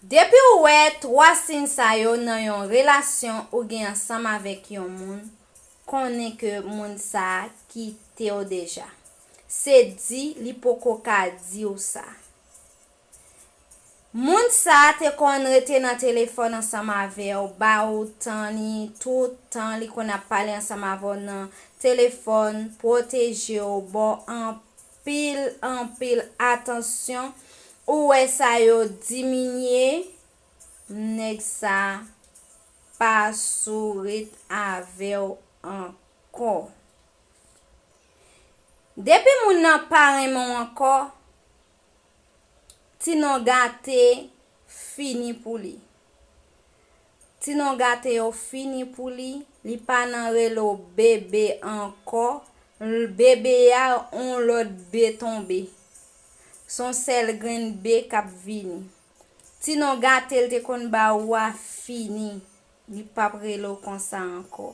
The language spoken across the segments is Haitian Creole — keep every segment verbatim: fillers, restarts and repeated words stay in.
Depi w wè twa siy sa yo nan yon relasyon ou gen ansanm avèk yon moun, konnen ke moun sa a kite w deja. Se di li poko ka di w sa. Moun sa a te konn rete nan telefòn ansanm avè w, ba ou tan li, tout tan li konn ap pale ansanm avè w nan telefòn, pwoteje w, ba w anpil, anpil atansyon. Ou wè sa yo diminye, nèg sa a pa sou rit avè w ankò. Depi moun nan pa renmen w ankò, ti non gate fini pou li. Ti non gate yo fini pou li, li pa nan rele w bebe ankò, l-, bebe a on lòt be tonbe. Se on sèl grenn be k ap vini. Ti non gate l te konn ba ou a fini, li p ap rele w konsa ankò.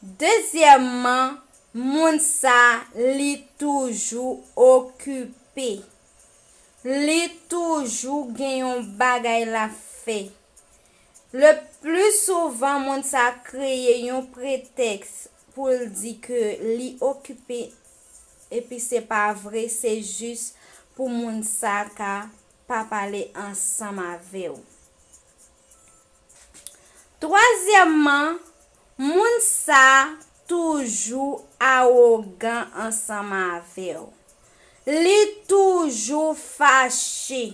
Dezyèmman, moun sa li toujou okipe. Li toujou gen yon bagay l ap fè. Le pli souvan, moun sa kreye yon pretèks pou l di ke li okipe, epi se pa vre, se jis pou moun sa ka pa pale ansanm avè w. Twazyèmman, moun sa toujou awogan ansanm avè w. Li toujou fache.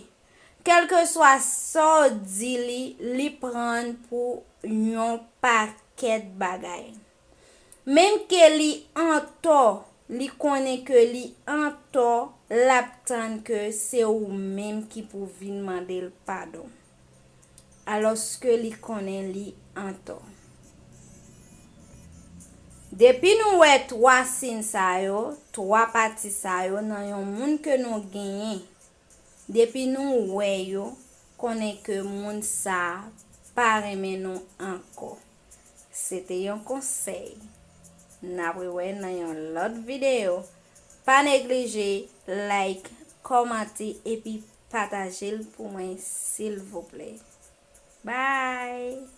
Kèlkeswa sa w di li, li pran pou yon pakèt bagay. Menm ke li antò, li konnen ke li antò, l ap tann ke se ou menm ki pou vin mande l padon. Alòske li konnen li antò. Depi nou wè twa siy sa yo, twa pati sa yo nan yon moun ke nou genyen, depi nou wè yo, konnen ke moun sa a pa renmen nou ankò. Se te yon konsèy. N ap rewè nan yon lòt videyo. Pa neglije like, kòmante epi pataje l pou mwen, silvouplè. Bye!